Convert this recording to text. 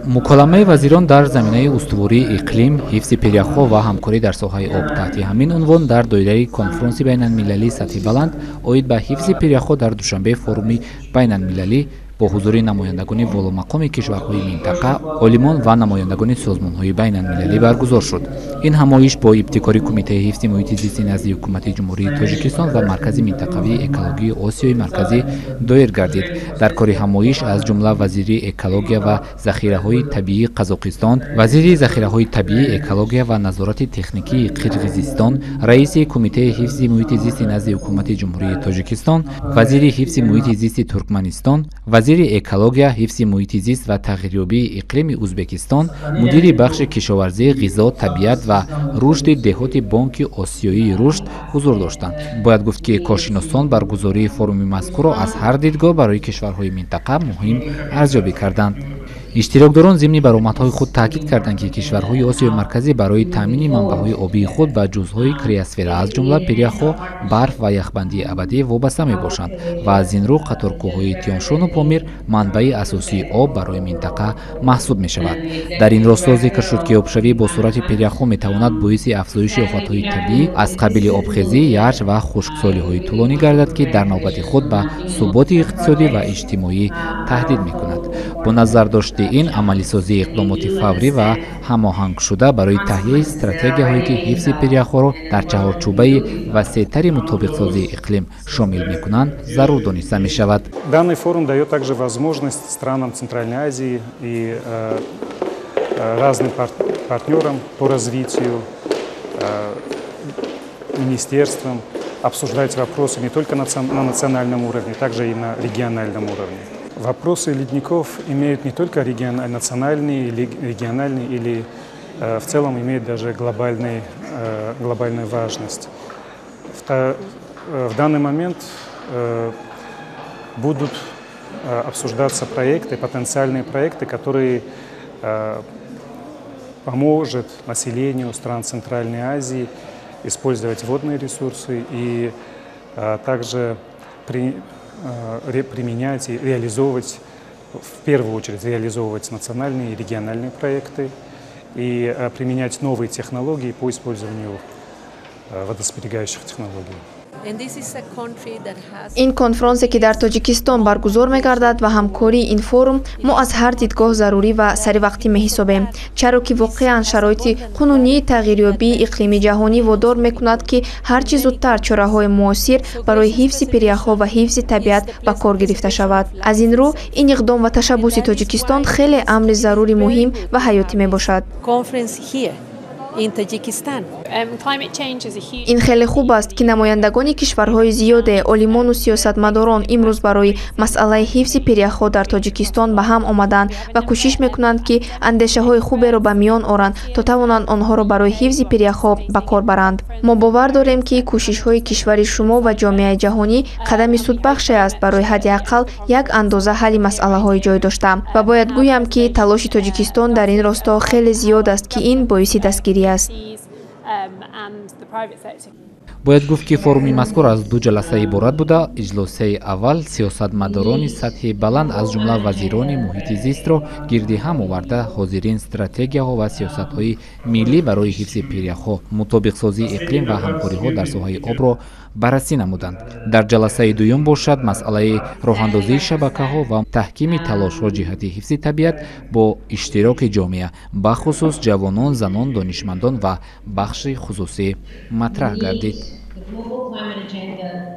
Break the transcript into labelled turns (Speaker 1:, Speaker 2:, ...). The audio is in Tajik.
Speaker 1: Муколамаи вазирон дар заминаи устувории иқлим, ҳифзи пиряхҳо ва ҳамкорӣ дар соҳаи об таҳти ҳамин унвон дар доираи конфронси байналмилалии сатҳи баланд оид ба ҳифзи пиряхҳо дар Душанбе форуми байналмилалӣ бо ҳузури намояндагони воломақоми кишварҳои минтақа, олимон ва намояндагони созмонҳои байналмилалӣ баргузор шуд. Ин ҳамоиш бо ибтикори Кумитаи ҳифзи муҳити зисти назди Ҳукумати Ҷумҳурии Тоҷикистон ва Маркази минтақавии экологии Осиёи Марказӣ доир гардид. Дар кори ҳамоиш аз ҷумла вазири экология ва захираҳои табиии Қазоқистон, вазири захираҳои табиӣ, экология ва назорати техникии Қирғизистон, раиси Кумитаи ҳифзи муҳити зисти назди Ҳукумати Ҷумҳурии Тоҷикистон, вазири ҳифзи муҳити зисти Туркманистон, вазири экология, ҳифзи муҳити зист ва тағйирёбии иқлими Ӯзбекистон, мудири бахши кишоварзӣ, ғизо, табиат ва рушди деҳоти Бонки Осиёии рушд ҳузур доштанд. Бояд гуфт, ки коршиносон баргузории форуми мазкурро аз ҳар дидгоҳ барои кишварҳои минтақа муҳим арзёбӣ карданд. Иштирокдорон зимни баромадҳои худ таъкид карданд, ки кишварҳои Осиёи Марказӣ барои таъмини манбаъҳои обии худ ба ҷузъҳои криосфера, аз ҷумла пиряхҳо, барф ва яхбандии абадӣ вобаста мебошанд ва аз ин рӯ қаторкӯҳҳои Тяншону Помир манбаи асосии об барои минтақа маҳсуб мешавад. Дар ин росто зикр шуд, ки обшавӣ бо суръати пиряхҳо метавонад боиси афзоиши офатҳои табиӣ аз қабили обхезӣ, ярч ва хушксолиҳои тӯлонӣ гардад, ки дар навбати худ ба суботи иқтисодӣ ва иҷтимоӣ таҳдид мекунад. Бо назардошти ин, амалисозии иқдомоти фаврӣ ва ҳамоҳангшуда барои таҳияи стратегияҳое, ки ҳифзи пиряхҳоро дар чаҳорчӯбаи васеътари мутобиқсозии иқлим шомил мекунанд, зарур дониста мешавад.
Speaker 2: Данный форум дает также возможность странам Центральной Азии и разным партнерам по развитию, министерствам обсуждать вопросы не только на национальном уровне, также и на региональном уровне. Вопросы ледников имеют не только национальный, или региональный, или в целом имеют даже глобальную важность. В данный момент будут обсуждаться проекты, потенциальные проекты, которые поможет населению стран Центральной Азии использовать водные ресурсы и также применять и реализовывать, в первую очередь реализовывать национальные и региональные проекты и применять новые технологии по использованию водосберегающих технологий.
Speaker 3: Ин конфронсе, ки дар Тоҷикистон баргузор мегардад, ва ҳамкории ин форум мо аз ҳар дидгоҳ зарурӣ ва саривақтӣ меҳисобем, чаро ки воқеан шароити қунунии тағйирёбии иқлими ҷаҳонӣ водор мекунад, ки ҳар чӣ зудтар чораҳои муосир барои ҳифзи пиряхҳо ва ҳифзи табиат ба кор гирифта шавад. Аз ин рӯ ин иқдом ва ташаббуси Тоҷикистон хеле амри зарури, муҳим ва ҳаётӣ мебошад. Ин хеле хуб аст, ки намояндагони кишварҳои зиёде, олимону сиёсатмадорон имрӯз барои масъалаи ҳифзи пиряхҳо дар Тоҷикистон ба ҳам омаданд ва кӯшиш мекунанд, ки андешаҳои хуберо ба миён оранд, то тавонанд онҳоро барои ҳифзи пиряхҳо ба кор баранд. Мо бовар дорем, ки кӯшишҳои кишвари шумо ва ҷомеаи ҷаҳонӣ қадами судбахше аст барои ҳадди ақал як андоза ҳалли масъалаҳои ҷой дошта. Ва бояд гӯям, ки талоши Тоҷикистон дар ин росто хеле зиёд аст, ки ин боиси дастгирӣ аст.
Speaker 1: Бояд гуфт, ки форуми мазкур аз ду ҷаласа иборат буда, иҷлосияи аввал сиёсатмадорони сатҳи баланд, аз ҷумла вазирони муҳити зистро гирди ҳам оварда, ҳозирин стратегияҳо ва сиёсатҳои миллӣ барои ҳифзи пиряхҳо, мутобиқсозии иқлим ва ҳамкориҳо дар соҳаи обро баррасӣ намуданд. Дар ҷаласаи дуюм бошад, масъалаи роҳандозии шабакаҳо ва таҳкими талошҳо ҷиҳати ҳифзи табиат бо иштироки ҷомеа, бахусус ҷавонон, занон, донишмандон ва бахши хусусӣ матраҳ гардид.